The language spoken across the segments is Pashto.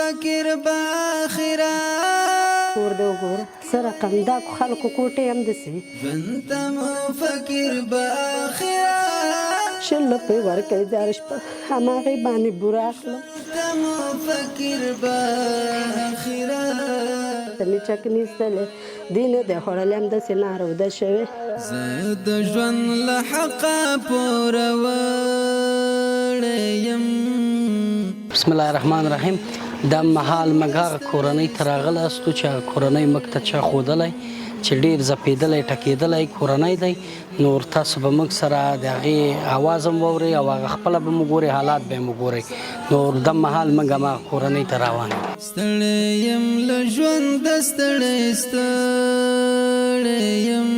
فکر به اخرت. کور دې وګوره څه رقم دا خلکو کوټې هم داسې وي. ژوند ته مو فکر به اخرت. 20 روپۍ ورکوي د هرې شپه هماغې باندې بوره اخلم. ته مو فکر به اخرت. ته مې چک نیستلی دی نه دی خوړلی همداسې ناروده شوی. زه د ژوند له حقه پوروړی یم. بسم الله الرحمن الرحیم. دا مهال موږ هغه کورنۍ ته راغلی استو چې هغه کورنۍ موږ ته چا ښودلی چې ډېر ځپېدلی ټکېدلی کورنۍ دی. نور تاسو به موږ سره د هغې اواز هم واورئ او هغه خپله به مو ګورئ، حالات به مو ګورئ. نور دا مهال موږ هماغه کورنۍ ته روان یو. ستړی یم له ژونده، ستړی ستړی یم،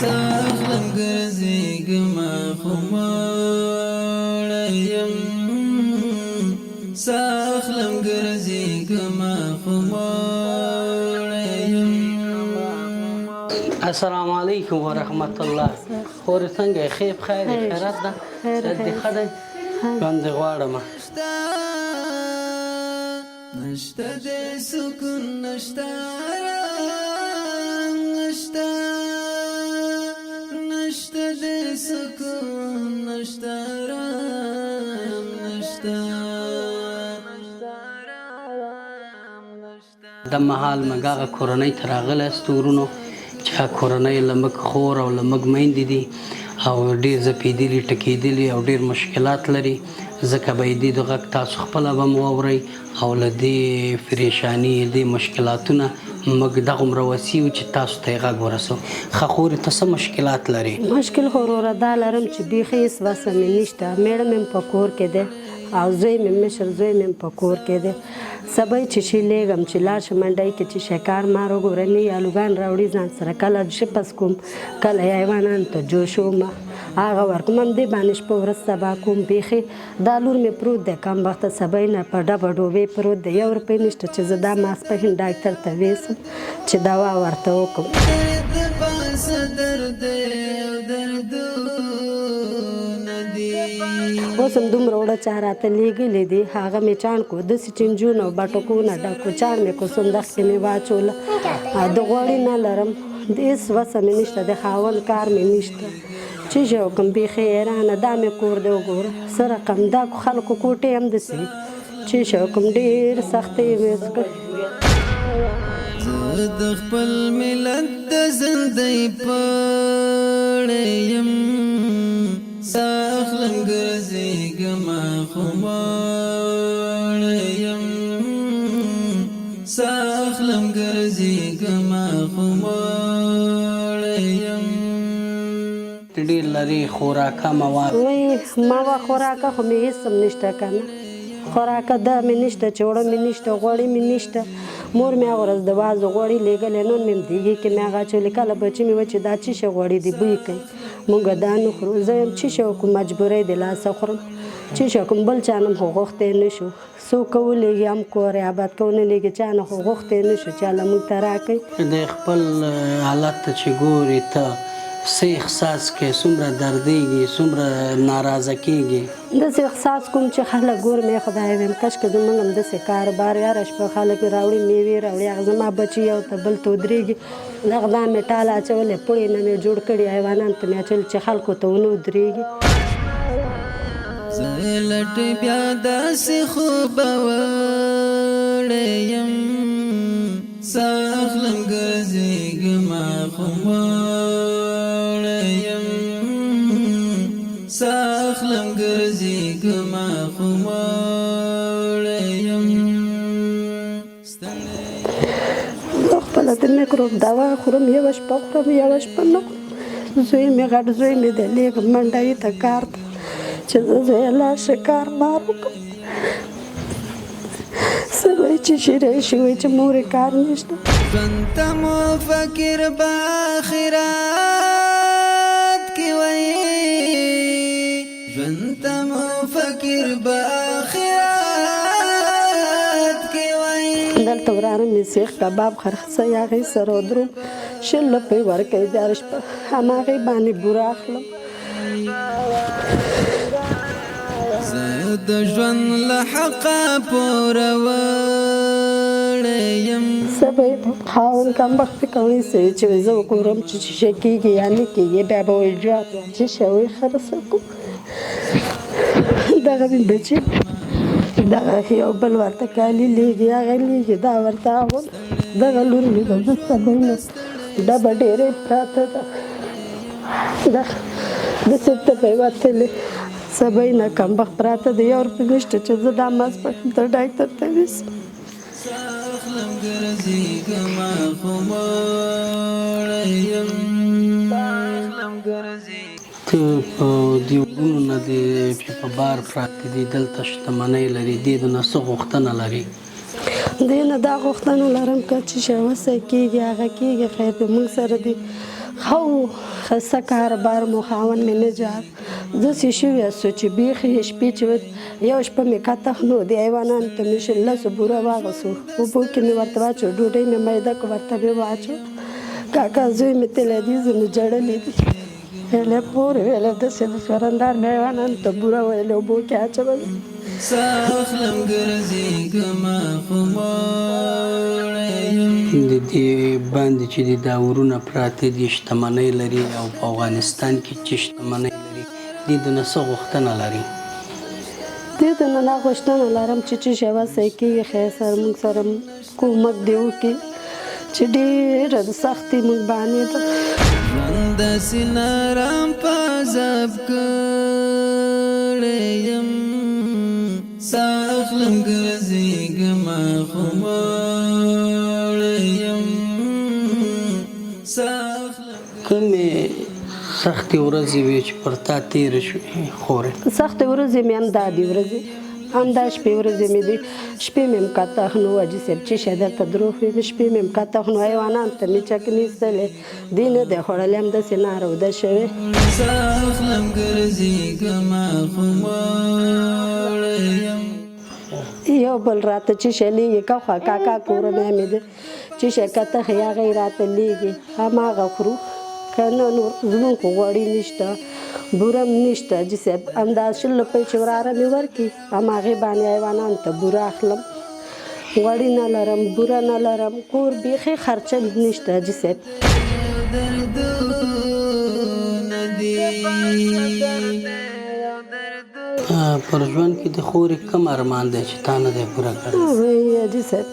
ساه اخلم ګرځېږمه خو مړی یم، ساه اخلم ګرځېږمه خو مړی یم. السلام علیکم ورحمت الله. خورې څنګه یې؟ ښې پخیر یې؟ خیرات ده؟ صحت دې ښه دی؟ ژوند دې غواړم. نشته د سکون، نشته آرام، نشته، نشته د سکون، نشته آرام، نشته. دا مهال موږ هغه کورنۍ ته راغلی استو ورونو چې هغه کورنۍ له موږ خور او له موږ میندې دي او ډېر ځپېدلي ټکېدلي او ډېر مشکلات لري، ځکه به یې دې د غږ تاسو خپله به مو واورئ او له دې پریشاني دې مشکلاتونه موږ دغومره وسي یو چې تاسو ته یې غږ ورسوو. ښه خورې ته څه مشکلات لرې؟ مشکل خو وروره دا لرم چې بیخي هېڅ وسه مې نشته. مېړه مې هم په کور کې دی او زوی مې مشر زوی مې هم په کور کې دی. سبا چې شي لېږم چې لاړ شم منډۍ کې چې شي کار مار وګوره، نه یې آلوګان راوړي ځان سره، کله شپس کوم کله یې حیوانانو ته جوشوم هغه ورکوم، همدې باندې شپه ورځ سبا کوم. بیخي دا لور مې پروت دی کم وخته سبا نه په ډبه ډوبې پروت دی، یو روپۍ نشته چې زه دا ماسپښین ډاکتر ته ویسم چې دوا ورته وکړم. درد پاسه درد او دردونه دي. اوس هم دومره اوړه چا راته لېږلي دي، هغه مې چاڼ کو، داسې چنجونه او بټکونه ډک و، چاڼ مې کو، صندوق کې مې واچوله. د غوړي نه لرم، هېڅ وسه مې نشته، د خاوند کار مې نشته چې شی وکړم، بیخي حیرانه. دا مې کور دی وګوره څه رقم دا خلکو کوټې هم داسې وي چې شی وکړم، ډېر سختۍ مې کړې. زه د خپل ملت د زندۍ پړی یم، ساه اخلم ګرځېږمه خو مړی یم، ساه اخلم ګرځېږمه خو مړی یم. ډېر لرې خوراکه مواد؟ وایي ما خوراکه خو مې هېڅ هم نشته که نه، خوراکه دا مې نشته چې اوړه مې نشته، غوړي مې نشته. مور مې هغه ورځ د وازو غوړي لېږلی، نن مې هم دیګې کې مې هغه اچولي. کله بچي مې وه چې دا څه شی غوړي دي بوی کوي، مونږ دا نه خورو. زه وایم څه شی وکړم، مجبورۍ د لاسه خورم، څه شی وکړم، بل چا نه خو غوښتی نه شو، څوک که ولېږي هم کور یې آباد که ونه لېږي چا نه خو غوښتی نه شو چې هله موږ ته راکړي. د خپل حالت ته چې ګورې ته څه احساس کوې، څومره دردېږي، څومره ناراضه کېږي؟ داسې احساس کوم چې خلک ګورم، ای خدای وایم کاشکې زموږ هم داسې کاروبار وي، هره شپه خلک راوړي میوې راوړي، هغه زما بچي یو ته بل ته ودرېږي. دغه دا مې ټال اچولی، پړې نه مې جوړ کړي، حیوانانو ته مې اچولي چې خلکو ته ونه ودرېږي. زه لټ بیا داسې خوبوړی یم، ساه اخلم ګرځېږمه خو مړی یم، ساه اخلم ګرځېږمه خو مړی یم. زه خپله د میکروب دوا خورم، یوه شپه خورم یوه شپه نه خورم. زوی مې غټ زوی مې دی لېږم منډۍ ته کار ته چې زه زویه لاړ شي کار مار وکړم. سبا چې شي راشي وایي چې مورې کار نشته. ژوند ته مو فکر به اخرت کې وایي، ژوند ته مو فکر به اخرت کې وایي. دلته وراره مې سیخ کباب خرڅوي، هغې سره ودروم، 20 روپۍ ورکوي د هرې شپه، هماغې باندې بوره اخلم. زه د ژوند له حقه پوروړی یم. سبا خاوند کم وخت کوي چې زه وګورم چې څه شی کېږي یا نه کېږي، بیا به وایي جواب چې شی وایي خرڅه کو. دغه مې بچي دغه یو بل ورته کالي لېږي، هغه لېږي، دا ورته اغوند. دغه لور مې ده، زه سبا نه ډبه ډېرې پراته ده، دغه داسې تبه یې وتلې. سبا نه کم وخت پراته ده، یو روپۍ نشته چې زه دا ماسپښین ته ډاکټر ته ویسم. اخلم ګرځېږمه خو مړی یم. اخلم ګرځېږمه. ته په دې ورونو نه دې چې په بار پراته دي، دلته شتمنۍ لري، دې د نه څه غوښتنه لري؟ دې نه دا غوښتنه لرم که چې شی وسه کېږي هغه کېږي، خیر دی موږ سره دي ښه و ښه کار بار مو خاوند مې نه جار داسې شوی سو چې بیخي شپې چې یو شپه مې کته نو د حیوانانو ته مې شل لسو بوره واغسو، اوبو کې مې ورته واچو، ډوډۍ مې میده که ورته مې واچو. کاکا زوی مې تللی دی، ځینې ژړلي دي، ویلې پورې ویلې داسې د سورندار مې حیوانانو ته بوره ویلې اوبو کې اچولې. اخلم ګرځېږمه خو مړی یم. د دې باندې چې د دا ورونه پراته دي، شتمنۍ لري او په افغانستان کې چې شتمنۍ لري، دې د نه څه غوښتنه لري؟ دې ته نه دا غوښتنه لرم چې چې شی وسه کېږي خیر سره موږ سره کومک دې وکړي چې ډېره سختي موږ باندې ده. ژوند داسې نارام په عذاب کړی یم. ساه اخلم ګرځېږمه خو مړی یم. ساه اخلم. کومې سختې ورځې وې چې پر تا تېرې شوې خورې؟ سختې ورځې مې همدا دي ورځې، همدا شپې ورځې مې دي. شپې مې هم کته نو حاجي صاحب چې شی درته دروغ ویم، شپې مې هم کته نو حیوانانو ته مې چک نیستلې، دې نه دی خوړلی، همداسې ناروده شوی. ساه اخلم ګرځېږمه خو مړی یم. یو بل راته چې شی لېږي که خوا کاکا کورنۍ مې ده چې شی کته ښي هغه یې راته لېږي، هماغه خورو، که نه نور زموږ خو غوړي نشته، بوره هم نشته حاجي صاحب. همدا 20 روپۍ چې وراره مې ورکړي هماغې باندې حیوانانو ته بوره اخلم، غوړي نه لرم، بوره نه لرم، کور بیخي خرچه نشته حاجي صاحب. دردونه دي. پر ژوند کې د خورې کوم ارمان دی چې تا نه دی پوره کړی؟ وایي حاجي صاحب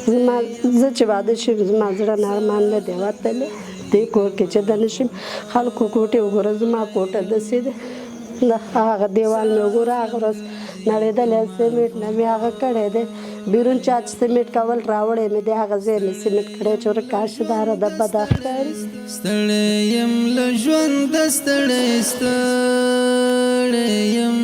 زما زه چې واده شوم زما زړه نه ارمان نه دی وتلی. دې کور کې چې دننه شم خلکو کوټې وګوره، زما کوټه داسې ده، هغه دیوال مې وګوره، هغه ورځ نړېدلی سیمټ نه مې هغه کړی دی، بیرون چا چې سیمټ کول راوړی مې دی، هغه ځای مې سیمټ کړی چې ورکه داره د بده ښکاري. ستړی یم له ژونده، ستړی ستړی یم.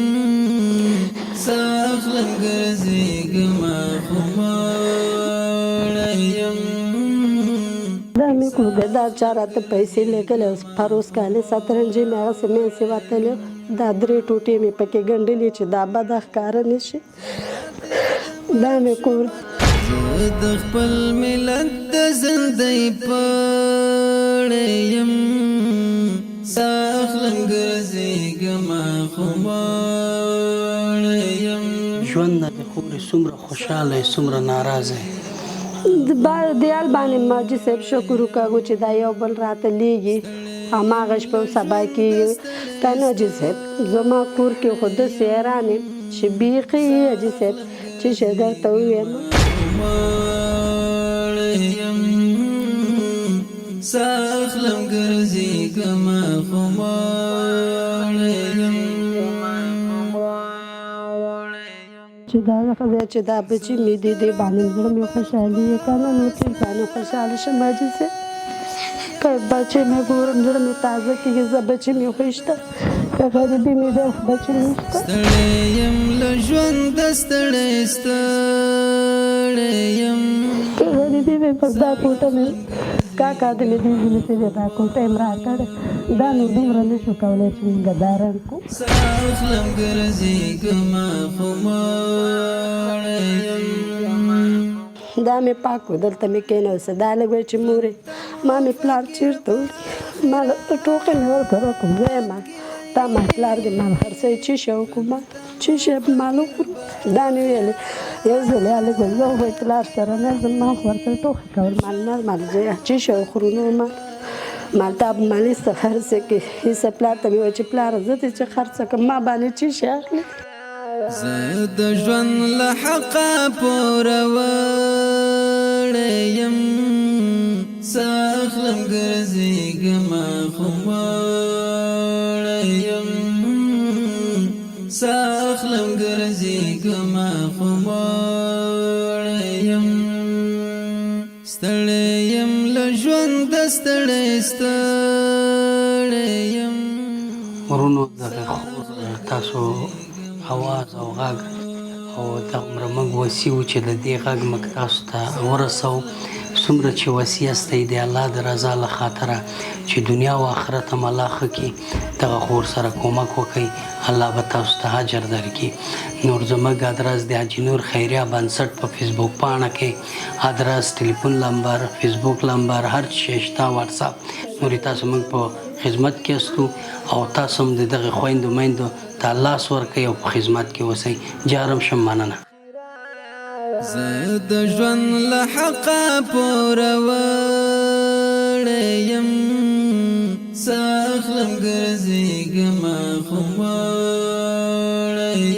ساه اخلم ګرځېږمه خو مړی یم. دا مې کور دی، دا چا راته پیسې لېږلې اوس پروس کالې سترنجې مې هغسې مینځې وتلې، دا 3 ټوټې مې پکې ګنډلې چې دا بده ښکاره نه شي. دا مې کور دی. زه د خپل ملت د زندۍ پړی یم. ساه اخلم ګرځېږمه خو مړی یم. ژوند نه د خورې څومره خوشحاله یې، څومره ناراضه یې؟ دیال باندې حاجي صاحب شکر وکاږو چې دا یو بل راته لېږي، هماغه شپه سبا کېږي. که نه حاجي صاحب زما کور کې خو داسې حیران یم چې بیخي حاجي صاحب چې شی درته ووایم. مړی یم. ساه اخلم ګرځېږمه خو مړی یم. چې دا ښځه چې دا بچي مې دي دې باندې زړه مې خوشحالي که نه نو ټول باندې خوشحاله شم حاجي صاحب. که بچي مې ګورم زړه مې تازه کېږي، زه بچي مې خو شته، که غریبي مې ده خو بچي مې شته. ستړی یم له ژونده، ستړی ستړی یم. که غریبي مې بس دا کوټه مې کاکا دې مې دې ځینې چې دا کوټه یې راکړې، دا نو دومره نه شو کولی چې موږ دا رنګ کړو. ساه اخلم ګرځېږمه خو مړی یم. دا مې پاک و، دلته مې کېناسته، دا لږ وایي چې مورې ما مې پلار چېرته وړي، ما ټوقې مې ورته وکړم، وایم تا ما پلار دې ما خرڅوي چې شی وکړو، ما چې شی په مال وخورو. دا مې ویلې یو ځل یې هلک ویل زه خو پلار سره نه ځم. ما خو ورته ټوخې کول، مال نه مال زویه چې شی وخورو، نو مال مالتاب مالي څه خرڅ کړي. هېڅ پلار ته مې وویل چې پلاره زه دې چې خرڅه کړم ما باندې چې شی اخلي. زه د ژوند له حقه پوروړی یم، څه اخلم ګرځېږمه خو مړی یم، څه اخلم ګرځېږمه خو مړی یم، ستړی یم له ژونده ستړی ستړی یم. ورونو، دغه خور تاسو اواز او غږ او دغومره موږ وسي وو چې د دې غږ موږ تاسو ته ورسوو. څومره چې وسي هستئ د الله د رضا له خاطره چې دنیا او آخرت هم الله ښه کړي، دغه خور سره کومک وکړئ، الله به تاسو ته اجر درکړي. نور زموږ ادرس د حاجي نور خیریه بنسټ په فیسبوک پاڼه کې ادرس، ټلیفون لمبر، فیسبوک لمبر، هر څه شته، واتساپ، نور تاسو موږ په خدمت کې یاستو او تاسو هم د دغه خویندو میندو ته لاس ورکړئ او په خدمت کې اوسئ. جارم شم، مننه. زه د ژوند له حقه پوروړی یم، څه اخلم ګرځېږمه.